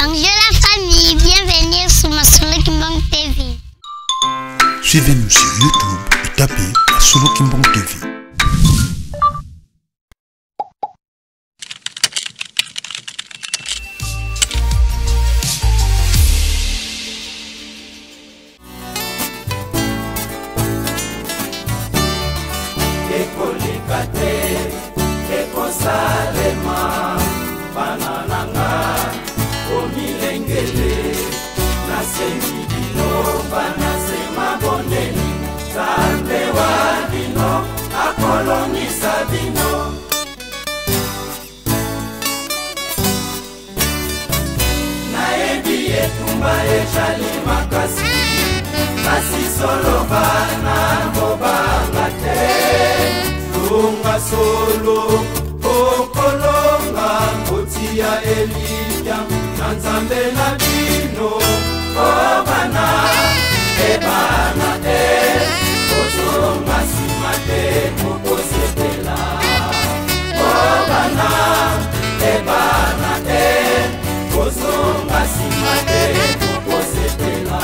Bonjour la famille, bienvenue sur Masolo Kimbang TV. Suivez-nous sur YouTube et tapez Masolo Kimbang TV. Ekoleka te, ekosalema. Bana na nga, komilengele. Nasengi bino bana se mabondeli, Nzambe wa bino akolongisa bino. Nayebi etumba ezali makasi, kasi solo bana kobanga te. Longa solo, okolonga, kotia elikya na Nzambe na bino. O bana, e bana e, kozonga nsima te, mokosepela. O bana, e bana e, kozonga nsima te, mokosepela.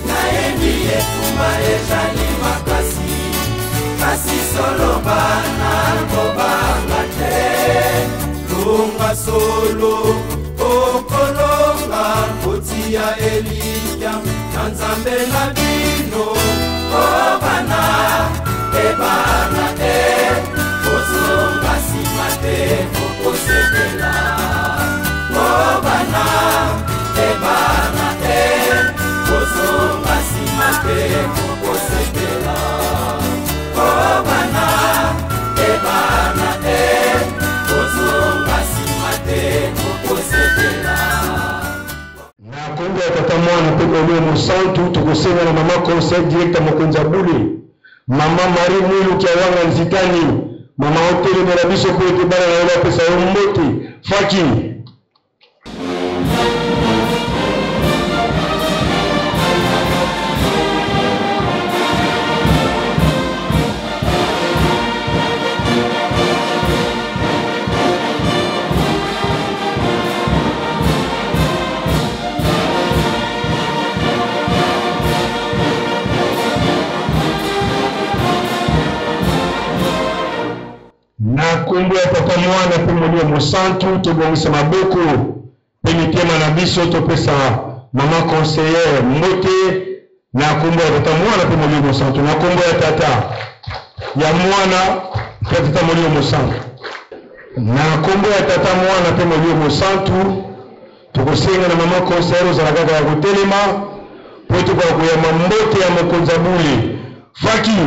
Nayebi etumba ezali makasi, kasi solo bana kobanga te. Longa solo, okolonga, kotia elikya na Nzambe na bino. O bana, e bana e, kozonga nsima te, okosepela. O bana, e bana e, kozonga nsima te, okosepela. O bana, e bana e, kozonga nsima te, okosepela. Na kombo ya Tata, Mwana mpe Molimo Mosantu, tokosenga na mama conseil direct ya mokonzi ya bule, mama Marie Mwiluki Awanga Nzitani. Mama, otelemela biso mpo ete bana na yo bapesa yo mbote. Faki. Na nkombo ya Tata, Mwana mpe Molimo Mosantu, tobongisa maboko mpe mitema na biso, topesa mama conseillere mbote na nkombo ya Tata, Mwana mpe Molimo Mosantu. Na nkombo ya Tata, ya Mwana mpe ya Tata Molimo Mosantu. Na nkombo ya Tata, Mwana mpe Molimo Mosantu, tokosenga na mama conseillere ozala kaka ya kotelema mpo tokoka koyamba mbote ya mokonzi ya bule. Faki.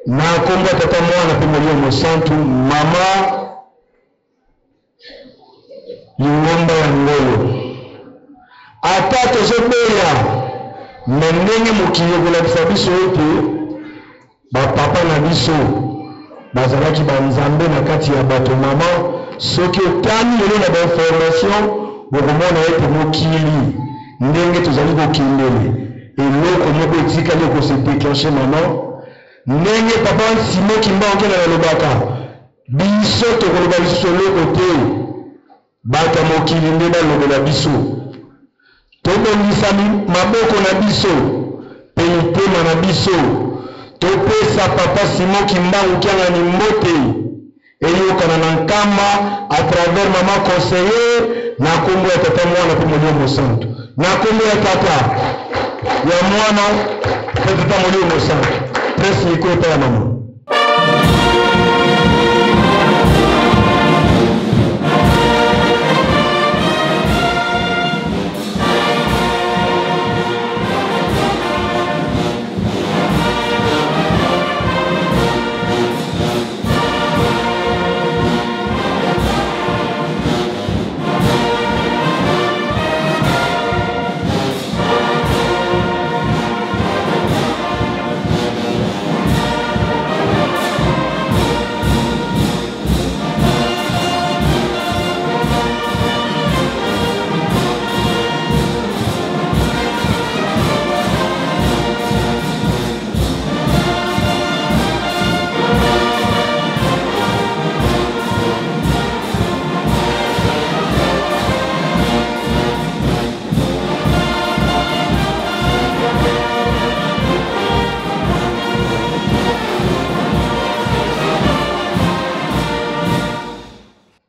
Na nkombo ya Tata, Mwana mpe Molimo Mosantu, mama lingomba ya ngolo. Ata tozoboya me ndenge mokili ekolakisa biso ete bapapa na biso bazalaki banzambe na kati ya bato. Mama, soki otali lelo na bainformation, okomona ete mokili ndenge tozali kokendele, eloko moko etikali ekose déclencher. Mama, ndenge papa Simon Kimbangu Kiangani alobaka, biso tokoloba lisusu eloko te, bato ya mokili nde balobela biso. Tobongisa maboko na biso mpe mitema na biso, topesa papa Simon Kimbangu Kiangani mbote eyokana na Nkamba à travers mama conseiller, na nkombo ya Tata, Mwana mpe Molimo Mosantu. Na nkombo ya Tata, ya Mwana mpe Tata Molimo Mosantu. Presse micro epai ya mama.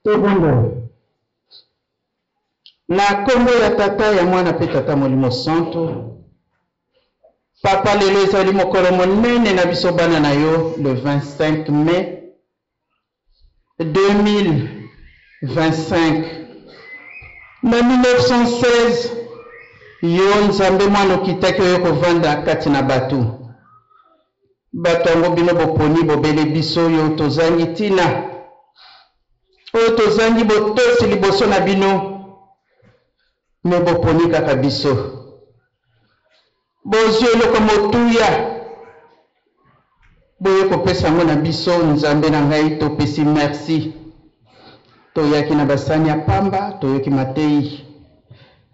Tobondela. Na nkombo ya Tata, ya Mwana mpe Tata Molimo Santu. Papa, lelo ezali mokolo monene na biso bana na yo, le 25 mai 2025. Na 1916, yo Nzambe Mwana okitaki oyo kovanda kati na bato. Bato yango bino boponi bobele biso oyo tozangi ntina, oyo tozangi botosi liboso na bino, me boponi kaka biso. Bozwi eloko motuya, boye kopesa yango na biso. Nzambe na ngai, topesi merci. Toyaki na basani ya pamba, toyoki matei.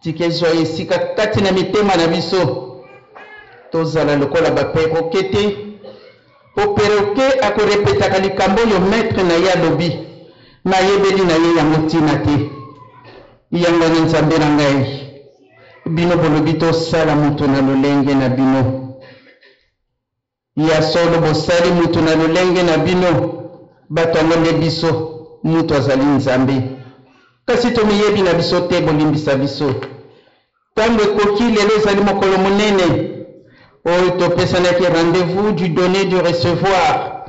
Tika ezwa esika kati na mitema na biso, tozala lokola baperroquet te, po perroquet akorepetaka likambo oyo maître na ye alobi, nayebeli na ye yango ntina te. Yango wana, Nzambe na ngai, bino bolobi tosala moto na lolenge na bino. Ya solo, bosali moto na lolenge na bino, bato yango nde biso. Moto azali Nzambe, kasi tomiyebi na biso te. Bolimbisa biso. Ntango ekoki, lelo ezali mokolo monene oyo topesanaki, rendez-vous du donner, du recevoir.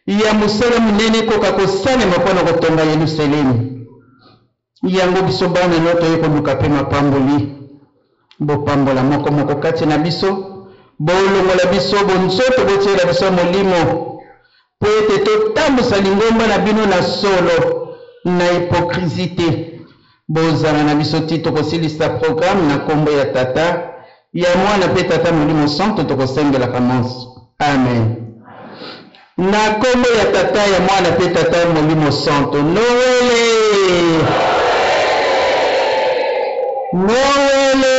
ya mosala monene ekoka kosalema mpo na kotonga Yelusalemi. Yango biso bana no toye koluka mpe mapamboli. Bopambola moko moko kati na biso, bolongola biso bonzoto, botiela biso molimo, mpo ete totambusa lingomba na bino na solo, na hypocrisie te. Bozala na biso tii tokosilisa programme na kombo ya Tata, ya Mwana mpe Tata Molimo Santu tokosengelaka manso. Amen. Na kombo ya Tata, ya Mwana mpe Tata Molimo Santu. Noele! Noele!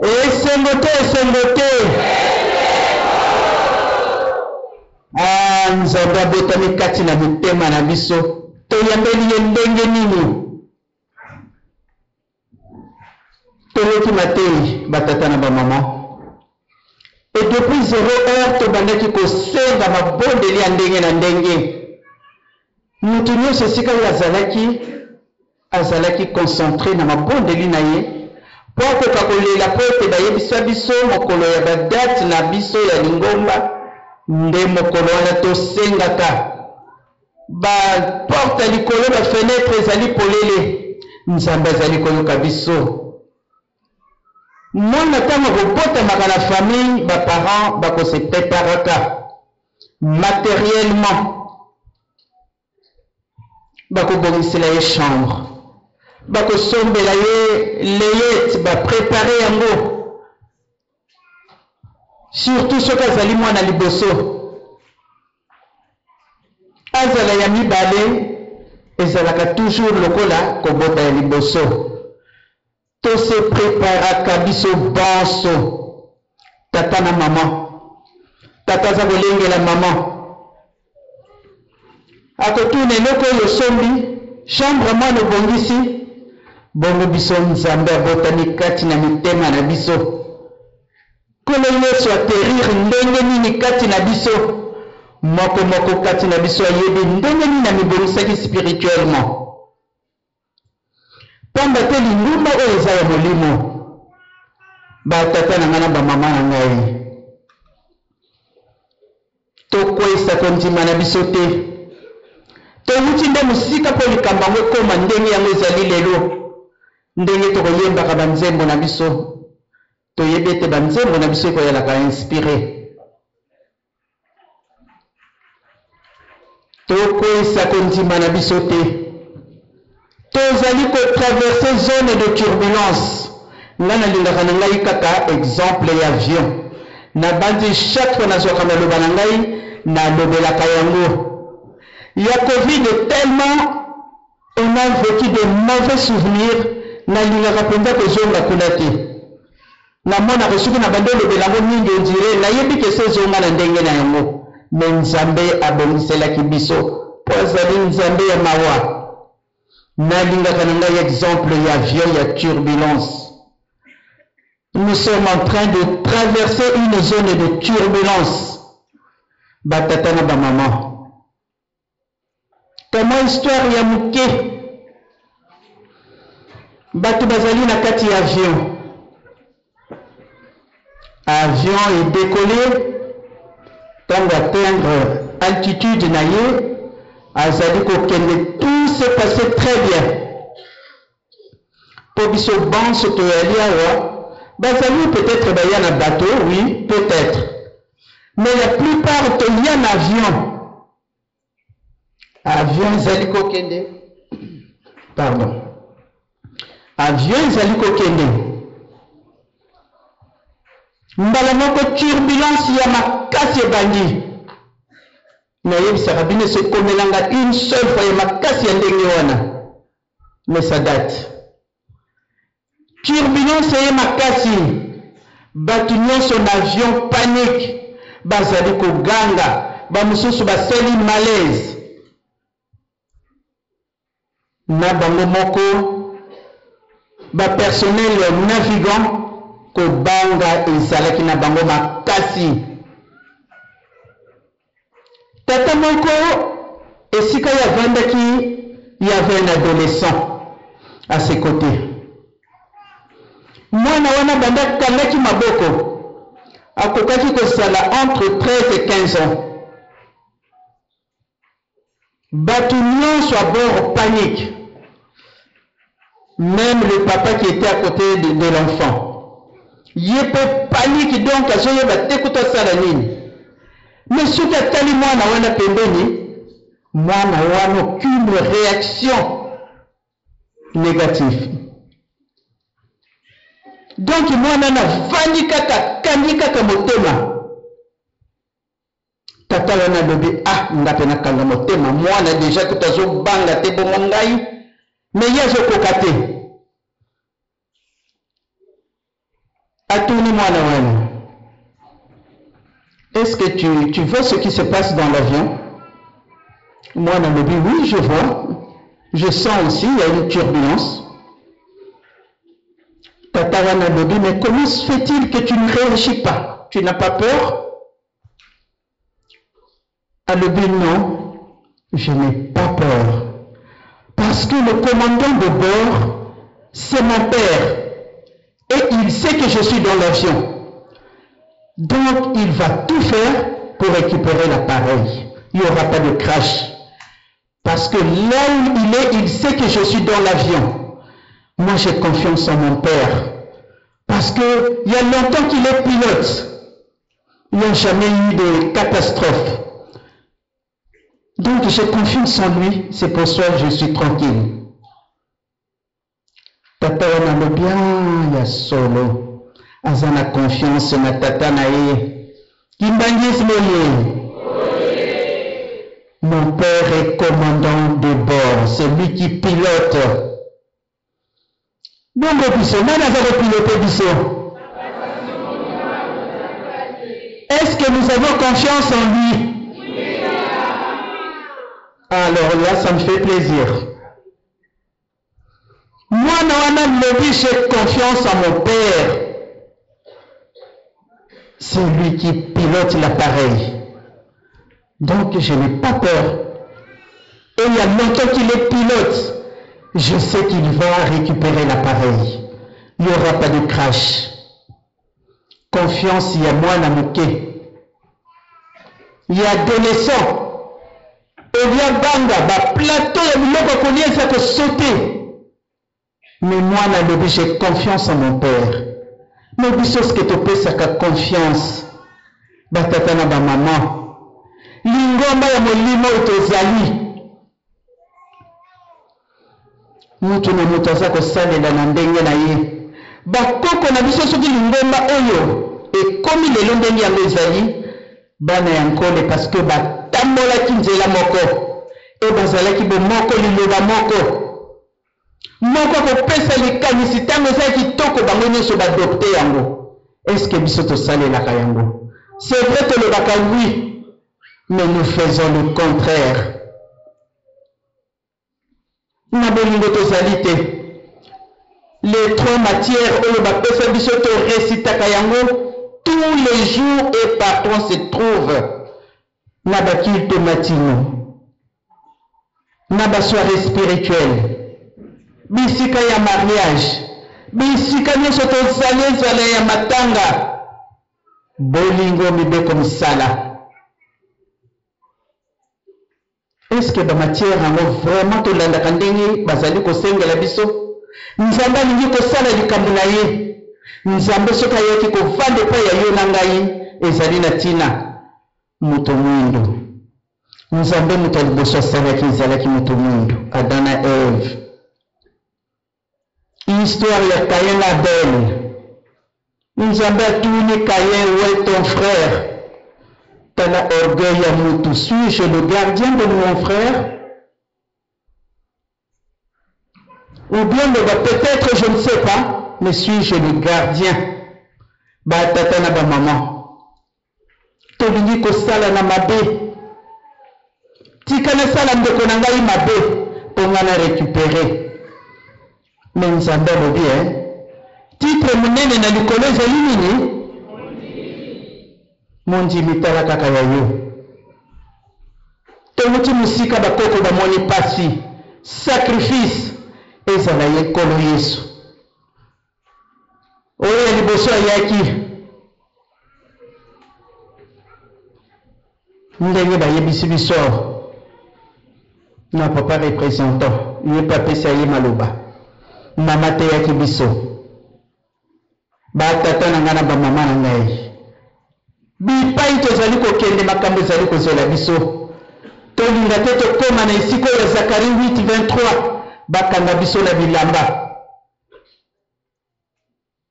Esengo te, esengo te! Ah, Nzambe abotami kati na mitema na biso. Toyambeli ye ndenge nini? Toyoki mateyi batata na bamama. Et depuis 0 heure tobandaki kosenga mabondeli ya ndenge na ndenge. Moto nyonso esika ye azalaki, azalaki concentre na mabondeli na ye mpo akoka kolela mpo ete bayebisa biso mokolo ya ba date na biso ya lingomba nde mokolo wana tosengaka ba porte ya likolo ba fenetre ezali polele Nzambe azali koyoka biso. Mwana tango akobotamaka na famille ba parents bako se preparaka materiellement Bakobongisela ye chambre, bakosombela ye layette, ba preparer yango. Surtout soki azali mwana liboso. Azala ya mibale, ezalaka toujours lokola kobota ya liboso. To se preparaka biso banso, tata na maman. Tata aza kolengela maman. Akotuna eloko oyo osombi, chambre mwana obongisi. Bongo biso Nzambe abotami kati na mitema na biso. Nkolo Yesu atterrir ndenge nini kati na biso? Moko moko kati na biso ayebi ndenge nini amibongisaki spirituellement. Pamba te lingomba oyo eza ya molimo. Ba tata na ngai na ba mama na ngai, tokweisa kondima na biso te. Towuti nde mosika mpo likambo yango ekoma ndenge yango ezali lelo. Ndenge tokoyembaka ba nzembo na biso, toyebi ete ba nzembo na biso ekoyalaka inspire. Tokweisa kondima na biso te. Tozali ko traverser zone de turbulence. Ngai nalingaka na ngai kaka exemple ya avion. Nabanzi chaque fois nazwaka maloba na ngai, nalobelaka yango. Ya Covid tellement on a vecu de mauvais souvenirs, nalingaka penza kozonga kuna te. Namonaka soki nabandi olobela yango mingi on dirait nayebi que esi ezonga na ndenge na yango mais Nzambe abongiselaki biso po azali Nzambe ya mawa. Nalingaka na ngai exemple ya avion ya turbulence. Nous sommes en train de traverser une zone de turbulence ba tata na ba maman. Kamwa histoire ya muke. Batu bazali na kati ya avion. Avion e decoller, tango atteindre altitude na ye, azali kokende tout s'est passe très bien. Po biso banso toyali awa, bazali peut-etre baya na bateau, oui, peut-etre. Mais la plupart toya na avion. Avion ezali kokende, pardon, avion ezali kokende, mbala moko turbulence ya makasi ebandi. Nayebisaka bino esi ekomela nga une seule fois ya makasi ya ndenge wana, mais ça date. Turbulence eye makasi, batu nionso na avion panique, bazali koganga, ba mosusu basali malaise na bango moko, ba personnel navigant kobanga ezalaki na bango makasi. Tata moko esika ye avandaki il y avait un adolescent à ses cotes. Mwana wana banda akangaki maboko. Akokaki kozala entre 13 et 15 ans. Batu nionso à bord panique. Meme le papa qui etait à cote de, de l'enfant. Ye pe panique donc azoyeba te kutu asala nini. Mais soki atali mwana wana pembeni, mwana wana aucune réaction négative. Donc mwana na vandi kaka akangi kaka motema. Tata wana alobi ah nga pe nakanga motema mwana dejà kutu azobanga te bongo ngai mais ye azokoka te. Atuni mwana wana est-ce que tu, tu vois ce qui se passe dans l'avion? Mwana alobi oui je vois, je sens aussi il y a une turbulence. Tata wana alobi mais comment se fait-il que tu ne réagis pas? Tu n'as pas peur? Alobi non, je n'ai pas peur parce que le commandant de bord c'est mon père et il sait que je suis dans l'avion donc il va tout faire pour récupérer l'appareil. Il n'y aura pas de crash parce que là où il est, il sait que je suis dans l'avion. Moi j'ai confiance en mon père parce que il y a longtemps qu'il est pilote. Il n'y a jamais eu de catastrophe. Donc j'ai confiance en lui, c'est pour cela que je suis tranquille. Tata wana alobi ah, ya solo aza na confiance na tata na ye. Kimbanguisme ye. Mon père est commandant de bord, c'est lui qui pilote. Bongo biso, nani aza kopilote biso? Est-ce que nous avons confiance en lui? Alors là, ça me fait plaisir. Mwana wana lobi j'ai confiance en mon père. C'est lui qui pilote l'appareil. Donc je n'ai pas peur. Et il y a longtemps qu'il est pilote. Je sais qu'il va récupérer l'appareil. Il n'y aura pas de crash. Confiance ya mwana moke. Ya adolescent. Olia banga ba plateau ya biloko ya kolia eza ko sauter. Mais mwana alobi j'ai confiance en mon père. Mais biso ce que topesaka confiance ba tata na ba maman. Lingomba ya molimo oyo tozali. Mutu na mutu aza kosalela na ndenge na ye. Ba koko na biso soki lingomba oyo ekomi lelo ndenge yango ezali, bana ya Nkole parce que ba tambolaki nzela moko et bazalaki bomoko liloba moko. Moko akopesa likanisi tango eza ya kitoko bango nionso ba adopter yango. Est ce que biso tosalelaka yango? C'est vrai tolobaka oui mais nous faisons le contraire. Na bolingo tozali te. Les trois matières oyo bapesa biso to recitaka yango tous les jours et partout on se trouve na ba cultes matinaux, na ba soirées spirituelles, bisika ya mariage, bisika nyonso tozali ezala ya matanga, bolingo mibeko misala. Est ce que ba matières yango vraiment tolandaka ndenge bazali kosengela biso? Nzambe alingi kosala likambo na ye. Nzambe soki ayaki kovanda epai ya yo na ngai ezali na tina. Moto mwindo. Nzambe moto ya liboso asalaki ezalaki moto mwindo, Adam na Eve. Histoire ya Caïn na Abel. Nzambe atuni Caïn où est ton frère? Tala orgueil ya mutu, suis-je le gardien de mon frère? Ou bien loba peut-être je ne sais pas, mais suis-je le gardien? Ba tata na ba maman tolingi kosala na mabe, tika nasala ndeko na ngai mabe mpo ngai na recuperer. Mais Nzambe alobi eh, titre monene na likolo ezali nini? Mondimi tala kaka ya yo. Towuti mosika bakoko bamoni pasi, sacrifice ezala ye Nkolo Yesu. Oyo ya liboso ayaki. Ndenge bayebisi biso awa na papa representant, ye mpe apesi ya ye maloba. Mama ateyaki biso. Ba tata na ngai na ba mama na ngai, bipai tozali kokende, makambo ezali kozela biso. Tolinga te tokoma na esika oyo ya Zacharie 8:23, bakanga biso na bilamba.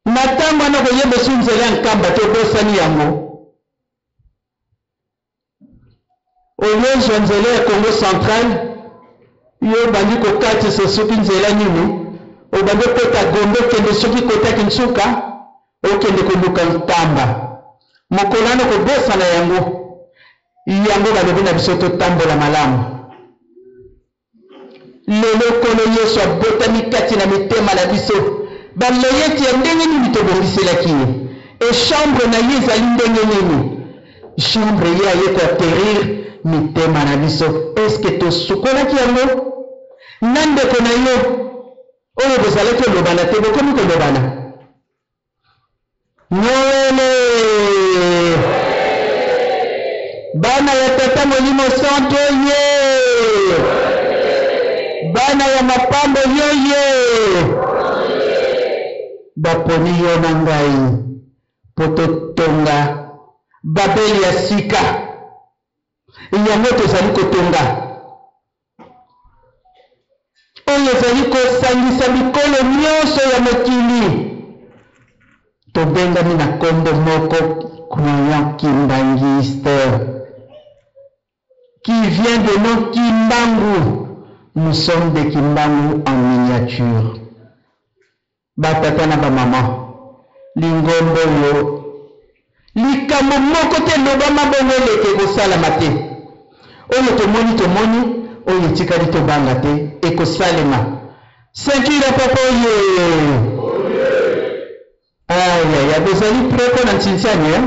Na ntango wana okoyeba esu nzela ya nkamba te, obosani yango. Olie ozwa nzela ya Congo central, yo obandi kokatisa soki nzela nini, obandi okota Gombe okende soki kota Kinsuka, okende koluka Nkamba. Mokolo wana okobosana yango. Yango balobi na biso totambola malamu. Lelo Nkolo Yesu abotami kati na mitema na biso. Ba layette ya ndenge nini tobongiselaki ye? Et chambre na ye ezali ndenge nini? Chambre ye aye ko acquerir mitema na biso. Est-ce que tosukolaki yango? Na ndeko na yo oyo bozalaki olobana te, bokomi kolobana? Noele! Bana ya Tata Molimo Santu oye! Bana ya mapamboli oye! Baponi yo na ngai mpo totonga Babeli ya sika. Yango tozali kotonga. Oyo ezali kosangisa bikolo nyonso ya mokili. Tobengami na kombo moko croyant kimbanguiste qui vient de nom Kimbangu, nous sommes des Kimbangu en miniature. Ba tata na ba maman, lingomba oyo likambo moko te elobama bongo eleka ekosalama te. Oyo tomoni tomoni, oyo etikali tobanga te, ekosalema. Ceinture ya papa oye! Ayaya, bozali prêt mpo na ntintiani eh?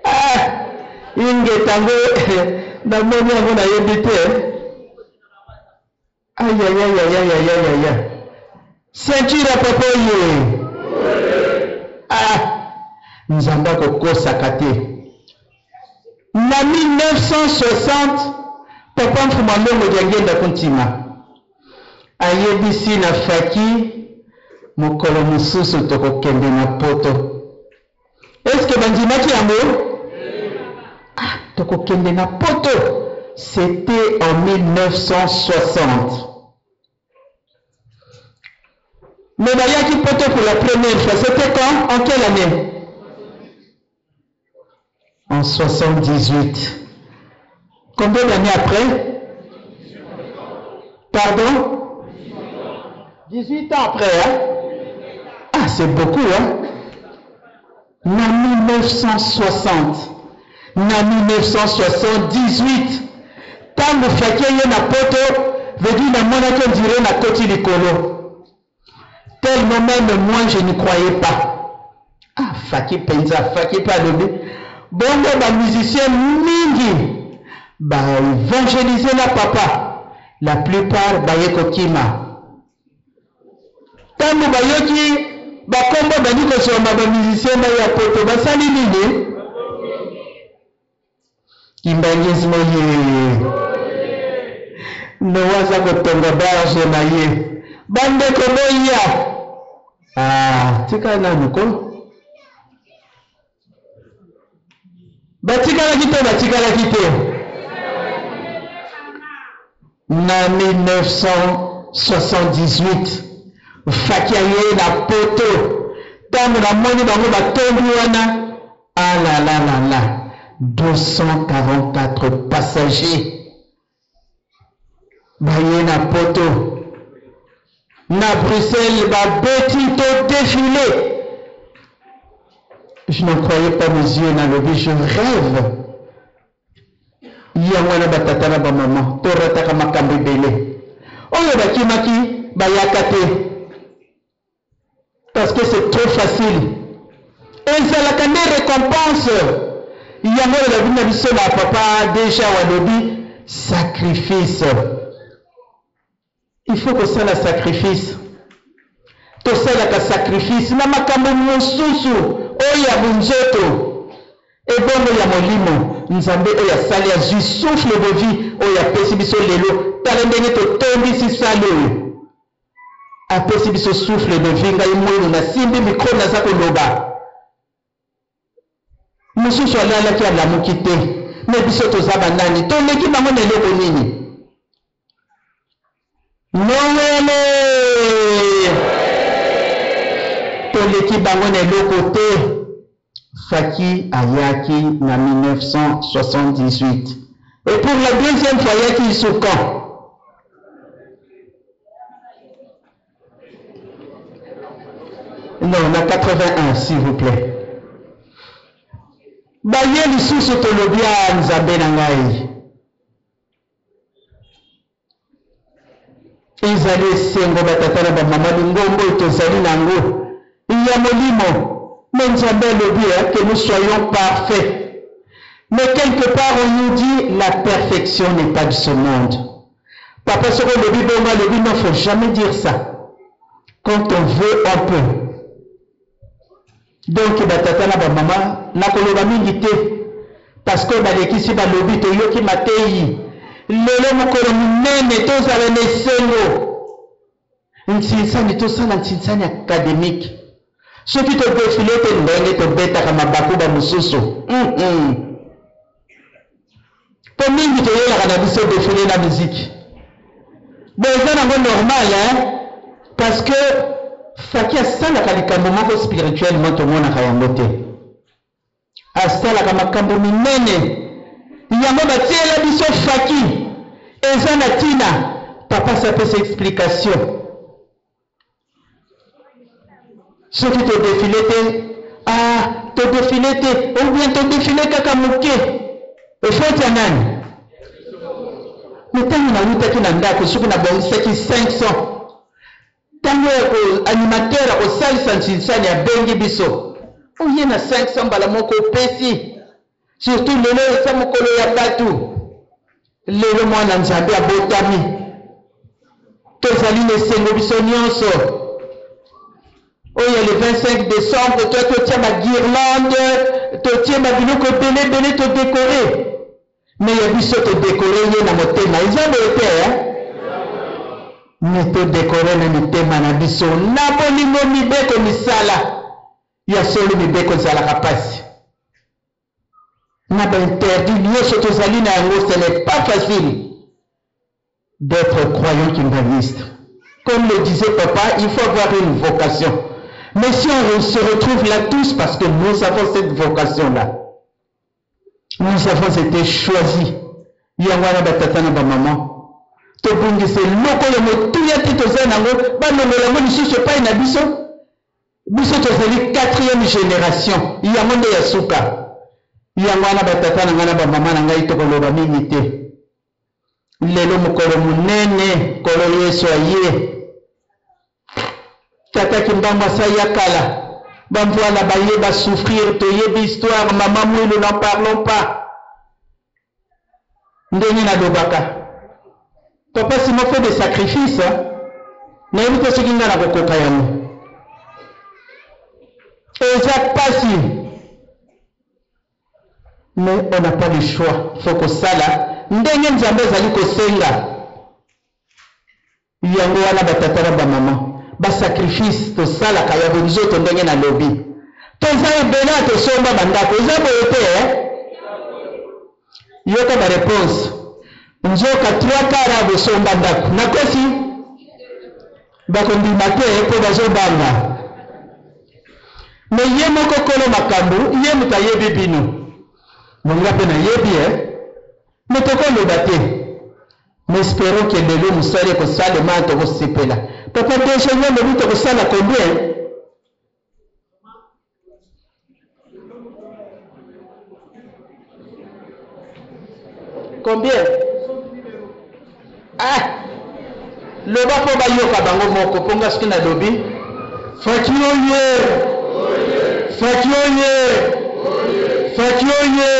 Ah, ingeta ngo namoni yango nayebi te. Ayayayayayayaya ceinture ya papa oye ah Nzambe akokosaka te na 1960 papa Mfuma Longo Diangienda Kuntima ayebisi na Faki mokolo mosusu tokokende na poto. Est-ce que bandimaki yango? Ah, tokokende na poto. C'était en 1960. Mais bayaki poto pour la première fois, c'était quand? En quelle année? En 78. Combien d'années après? Pardon? 18 ans après, hein? Ah, c'est beaucoup, hein? Na 1960, na 1978, tango Faki aye na poto, veut dire namonaki on dirait nakoti likolo. Tellement meme moi je n'y croyais pas. Ah, Faki penza, Faki pe alobi bongo ba musiciens mingi ba evangeliser na papa, la plupart baye kokima. Tango bayoki ba kombo ebandi kozuama ba musiciens baya poto basali nini? Kimbanguisme oyee! Noa aza kotonga barge na ye. Bandeko boya! Ah, tika nanu ko. Batikalaki to batikalaki te? Na 1978, Faki aye na poto. Tango namoni bango batondi wana, alalalala, 244 passagers baye na poto. Na Bruxelles babeti to defile. Je n'en croyais pas mes yeux, nalobi je rêve. Yango wana ba tata na ba maman to rataka makambo ebele. Oyo bakimaki bayaka te parce que c'est trop facile. Ezalaka nde recompense. Yango oyo balobi na biso na papa deja walobi sacrifice. Il faut kosala sacrifice. Tosalaka sacrifice na makambo mosusu oyo ya bonzoto, ebongo ya molimo. Nzambe oyo asali azui souffle de vie oyo apesi biso lelo. Tala ndenge totondisi salle oyo. Apesi biso souffle de vie ngai Muilu nasimbi micro naza koloba. Mosusu alalaki alamuki te. Mais biso toza ba nani? Toleki bango na eloko nini? Noele! Toleki bango na eloko te. Faki ayaki na 1978. Et pour la deuxième fois ayaki lisusu quand? Non, na 81 s'il vous plaît. Baye lisusu tolobi a Nzambe na ngai. Ezali esengo batata na bamama lingomba oyo tozali na yango ya molimo. Mais Nzambe alobi eh, que nous soyons parfaits. Mais quelque part on nous dit la perfection n'est pas de ce monde. Papa soki olobi bongo alobi non faut jamais dire ça. Quand on veut on peut. Donc ba tata na ba mama nakoloba mingi te parce que balekisi balobi toyoki mateyi lelo mokolo monene tozala na esengo nsinsani tosala nsinsani academique soki to defile te ndenge tobetaka mabaku ba mosusu mm -mm. Po mingi toyelaka na biso defile na musique. Bon eza nango normal hein parce que Faki asalaka likambo moko spirituellement tomonaka yango te. Asalaka makambo minene. Yango batiela biso Faki eza na tina. Papa asi apesa explication. Soki to defile te ah to defile te ou bien to defile kaka moke faute ya nani? Mais tango nawutaki na ndako soki nabongisaki 500 tango ya ko animateur akosalisa nsinsani abengi biso oye na 500 mbala moko opesi Surtout lelo eza mokolo ya batu. Lelo mwana Nzambe abotami. Tozali na esengo biso nionso. Oyo ya le 25 decembre toya totia ba guirlande, totie ba biloko ebele ebele to decorer. Mais ya biso to decorer ye na motema. Eza boye te hein? Mais to decorer na mitema na biso na bolingo mibeko misala. Ya solo mibeko ezalaka pasi na ba interdit nioso tozali na yango ce n'est pas facile d'etre croyant kimbanguiste comme le disait papa il faut avoir une vocation mais si on se retrouve là tous parce que nous avons cette vocation là nous avons été choisis yango wana batata na bamama tobungisa eloko ya motuya te toza na yango balongola yango lisusu epai na biso Biso tozali quatrième generation, yango nde ya suka. Yango wana ba tata na ngai na ba mama na ngai tokoloba mingi te. Lelo mokolo monene, Nkolo Yesu aye. Tata Kimbangu asi aya kala. Ba mvuala baye ba souffrir, toyebi histoire, mama Muilu n'en parlons pas. Ndenge nalobaka papa Simon fait des sacrifices nayebi te soki nga nakokoka yango eza pasi mais on n'a pas le choix faut kosala ndenge Nzambe azali kosenga. Yango wana ba tata na ba maman ba sacrifice tosalaka ya bonzoto ndenge na lobi toza ebele awa tosomba ba ndako eza boye te eh? Yoka ba reponse nzoka trois quart awa bosomba ndako nakosi? Bakondima te po bazobanga mais ye moko kolo makambo ye moto ayebi bino bon nga pe nayebi eh mais tokoloba te. Mais esperons que lelo musala ekosalema toko sepela. Papa DG yo olobi toko sala combien? Combien? Ah! Loba po bayoka bango moko po nga soki nalobi Fatshi oye! Fatshi oye! Fatshi oye!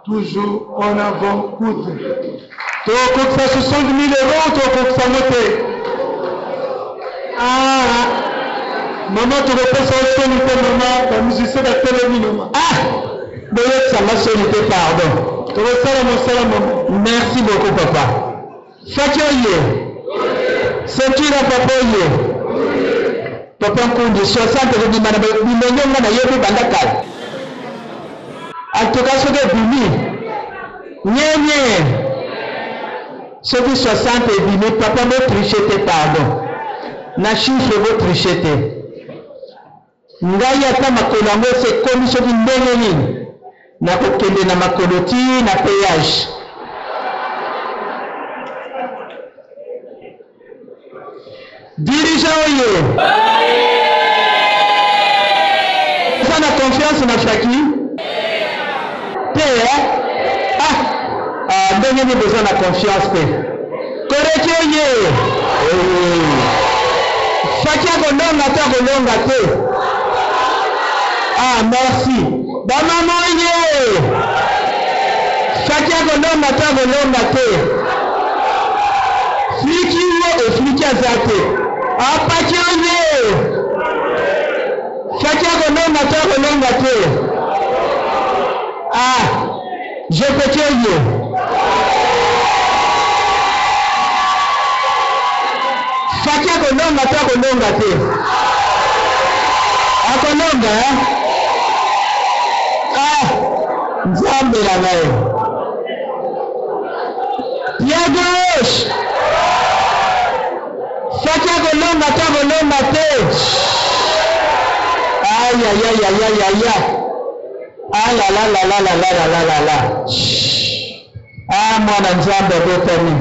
Toujours en avant coute. Tokokisa 60 000 euros tokokisa yango te. Ah, mama tokopesa yo soni te mama. pardon. Tokosala mosala mama. Merci beaucoup papa. Faki oye. Ceinture ya papa oye. Papa Nkundi 60 ekobima na bilenge nga nayebi banda kala. En tout cas soki ebimi nyenye soki 60 ebimi papa bo tricher te pardon. Na chiffre bo tricher te. Ngai ata makolo yango esi ekomi soki ndenge nini, nakokende na makolo ti na peage. Dirigeant oye! Oza na confiance na Faki? Te eh? Ah! Ah, ndenge nini boza na confiance te? Koreki oye! Faki akolonga to akolonga te? Ah, merci. Bamama oye! Faki akolonga to akolonga te? Fliki wo efliki aza te. Apaki oye! Faki akolonga to akolonga te? Ah, je peki oye! Faki akolonga to akolonga te? Akolonga eh? Ah, Nzambe na ngai. Pied gauche. Faki akolonga to akolonga te? Ayayayayayaya. Alalalalalalalala. Ah, mwana Nzambe abotami.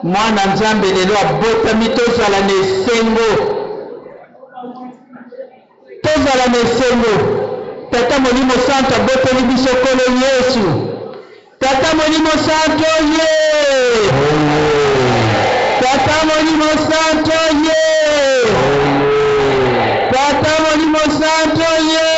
Mwana Nzambe lelo abotami, tozala na esengo. Tozala na esengo. Tata Molimo Santu aboteli biso Nkolo Yesu. Tata Molimo Santu oye! Tata Molimo Santu oye! Tata Molimo Santu oye!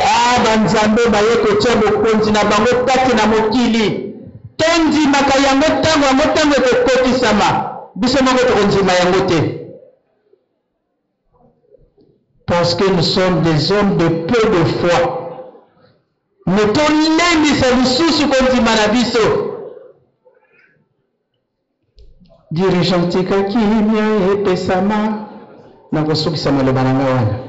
Ah, banzambe baye kotia bokonzi na bango kati na mokili. Tondimaka yango ntango yango ntango ekokokisama, biso moko tokondima yango te. Parce que nous sommes des hommes de peu de foi. Mais tolendisa lisusu kondima na biso. Dirigeant tika kimia epesama. Nakosukisa maloba na ngai wana.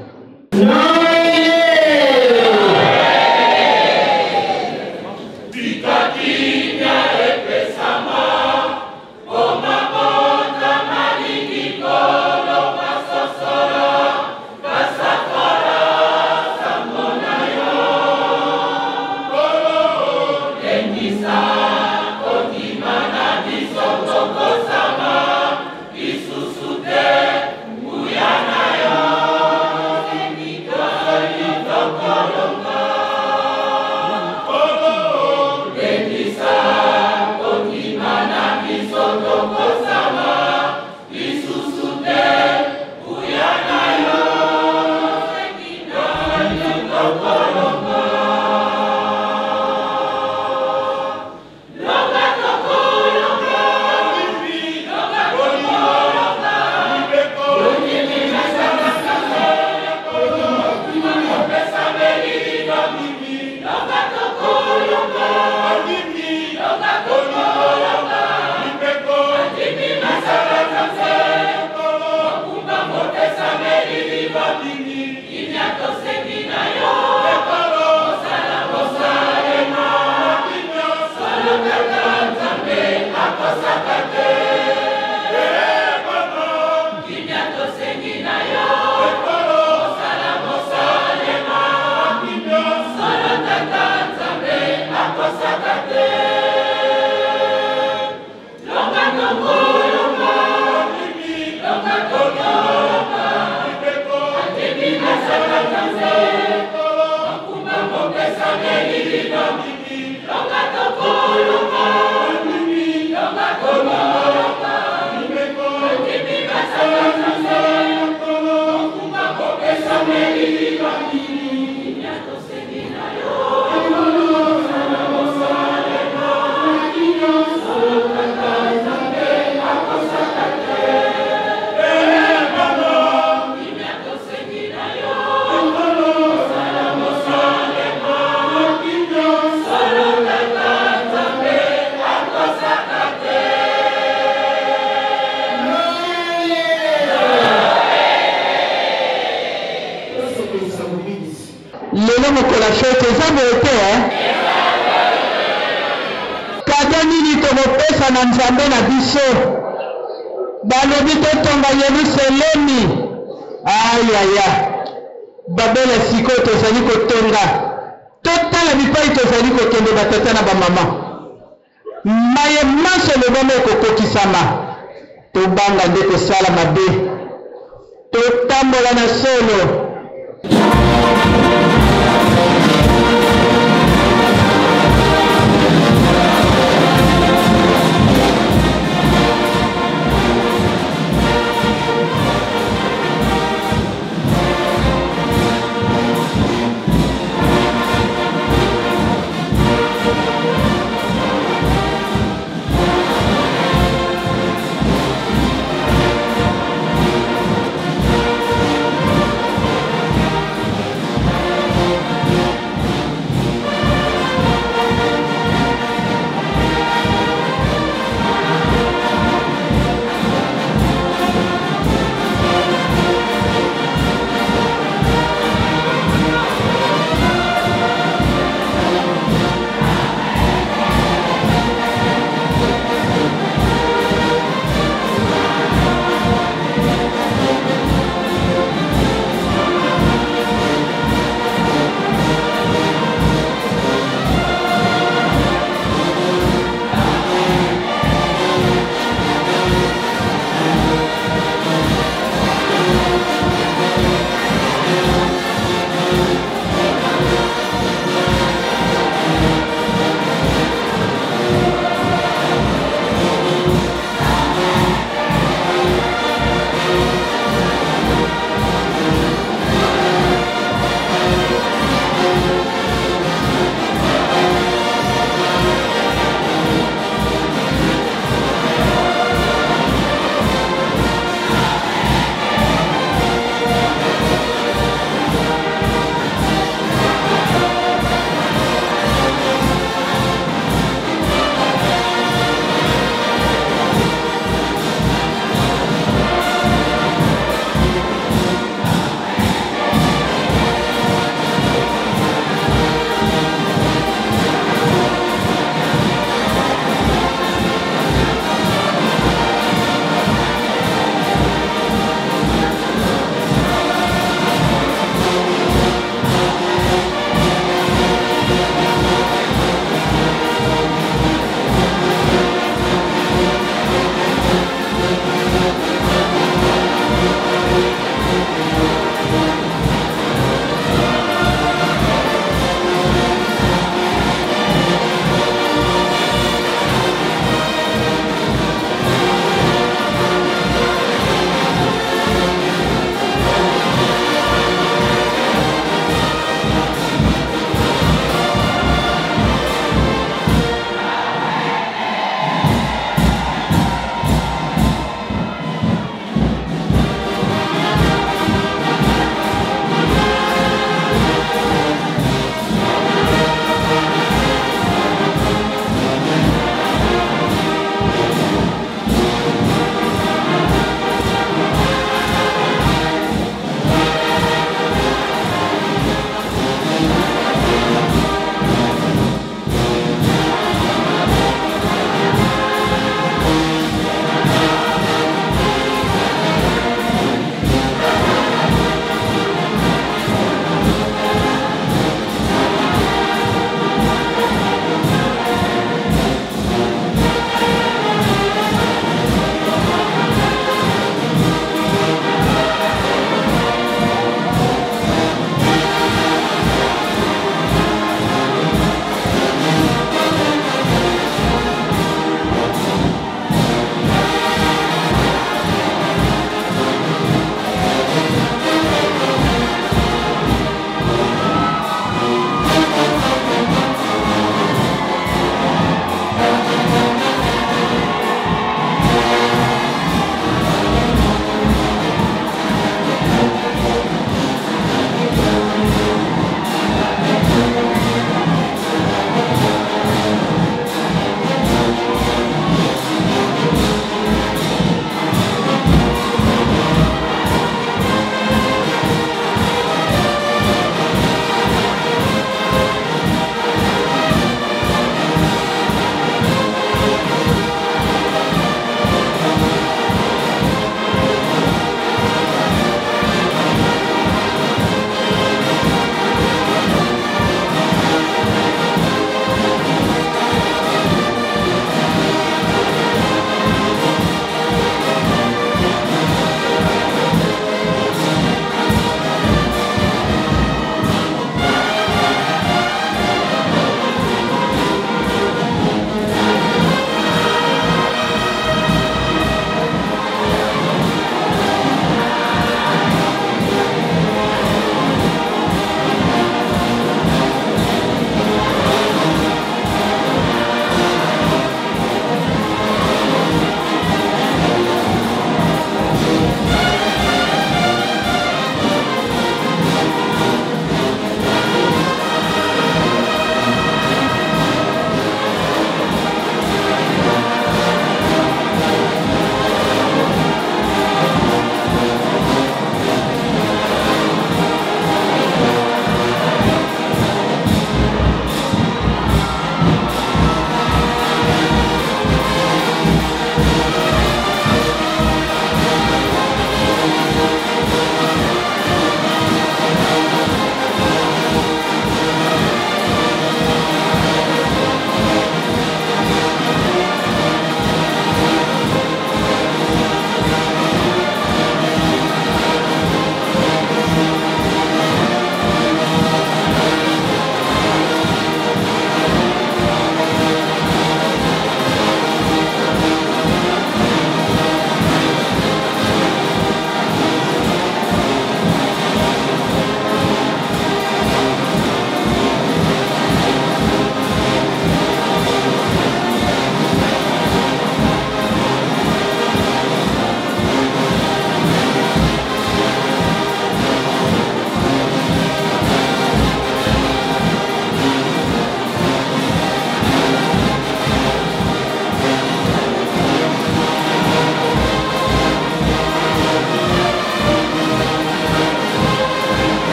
tokopesa na Nzambe na biso? Balobi totonga Yeluselemi. Ayaya, Babele sikoyo tozali kotonga. Totala bipai tozali kokende, batata na bamama. Maye manso elobama ekokokisama. Tobanga nde kosala mabe. Totambola na solo.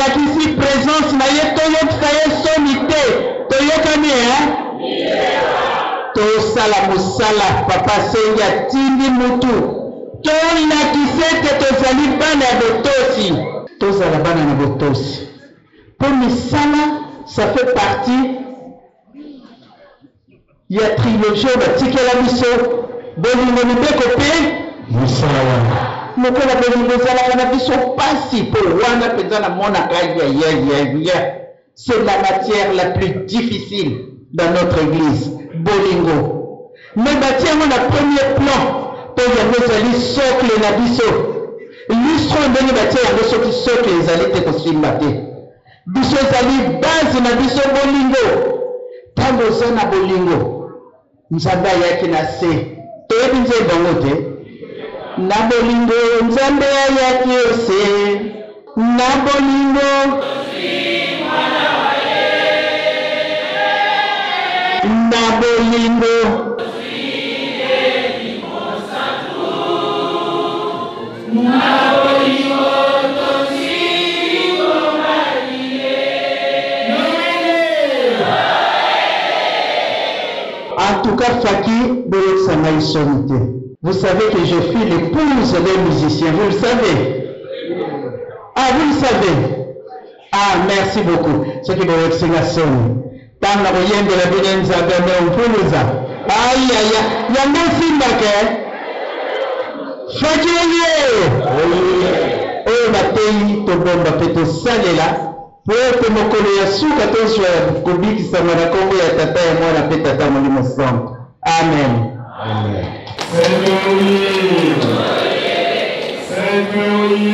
Alakisi presence na ye, toyokisa ye soni te. Toyokani eh? Tosala mosala papa asengi, atindi mutu. Tolakisa ete tozali bana ya botosi. Tozala bana na botosi po misala ça fait partie ya trilogie oyo batikela biso, bolingo, mibeko mpe misala. Lokola bolingo ezalaka na biso mpasi, mpo wana mpenza namonaka yayayaya, c'est la matière la plus difficile dans notre église, bolingo. Mais batie yango na premier plan mpo yango ezali socle na biso. Lustre oyo ndenge batie yango, soki socle ezali te, kosimba te. Biso ezali base na biso bolingo. Tango oza na bolingo, Nzambe ayaki na se. Toyebi nzembo yango te? Na bolingo Nzambe ayaki ose. Na bolingo. Na bolingo. En tout cas, Faki, boyokisa ngai soni te. Vous savez que je suis l'épouse d'un musicien, vous le savez? Ah, vous le savez? Ah, merci beaucoup. Soki boyokisi nga soni. Ntango nakoyembela bino Nzambe me mfuluza. Ayaya, yango esimbaka eh? Faki oye! Oyo bateyi tobomba mpe tosalela mpo ete mokolo ya suka tozwa ya kobikisama na nkombo ya Tata, ya Mwana mpe Tata Molimo Santu. Amen. Amen. Seigneur oye! Seigneur oye!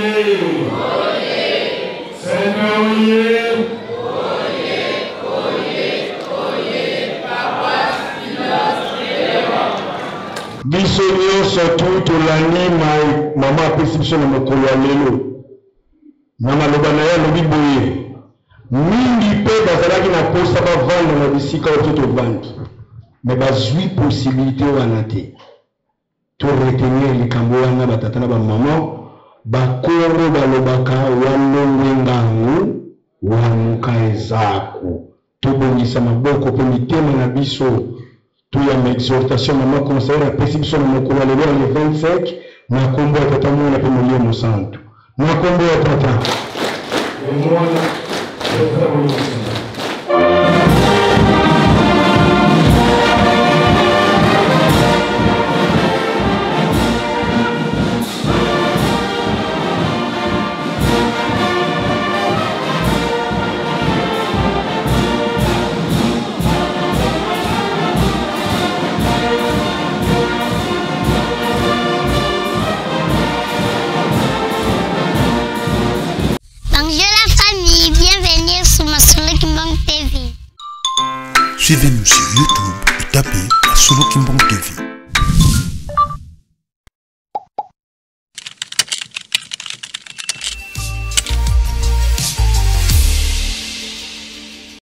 Seigneur oye! Biso nyonso tu tolandi mai mama apesi biso na mokolo ya lelo. Na maloba na ye alobi boye, mingi mpe bazalaki na mposa bavanda na bisika oyo biso tovandi, mais bazwi possibilite wana te. To retenir likambo wana ba tata na ba maman, bakongo balobaka walongwe ngangu wamuka ezaku. Tobongisa maboko mpe mitema na biso toyamba exhortation mama conseillère apesi biso na mokolo ya lelo ya le 25 na kombo ya Tata, Mwana mpe Molimo Mosantu. Na kombo ya Tata, ya Mwana mpe Tata Molimo Mosantu. Bonjour la famille, bienvenue sur Masolo Kimbang TV. Suivez-nous sur YouTube et tapez Masolo Kimbang TV.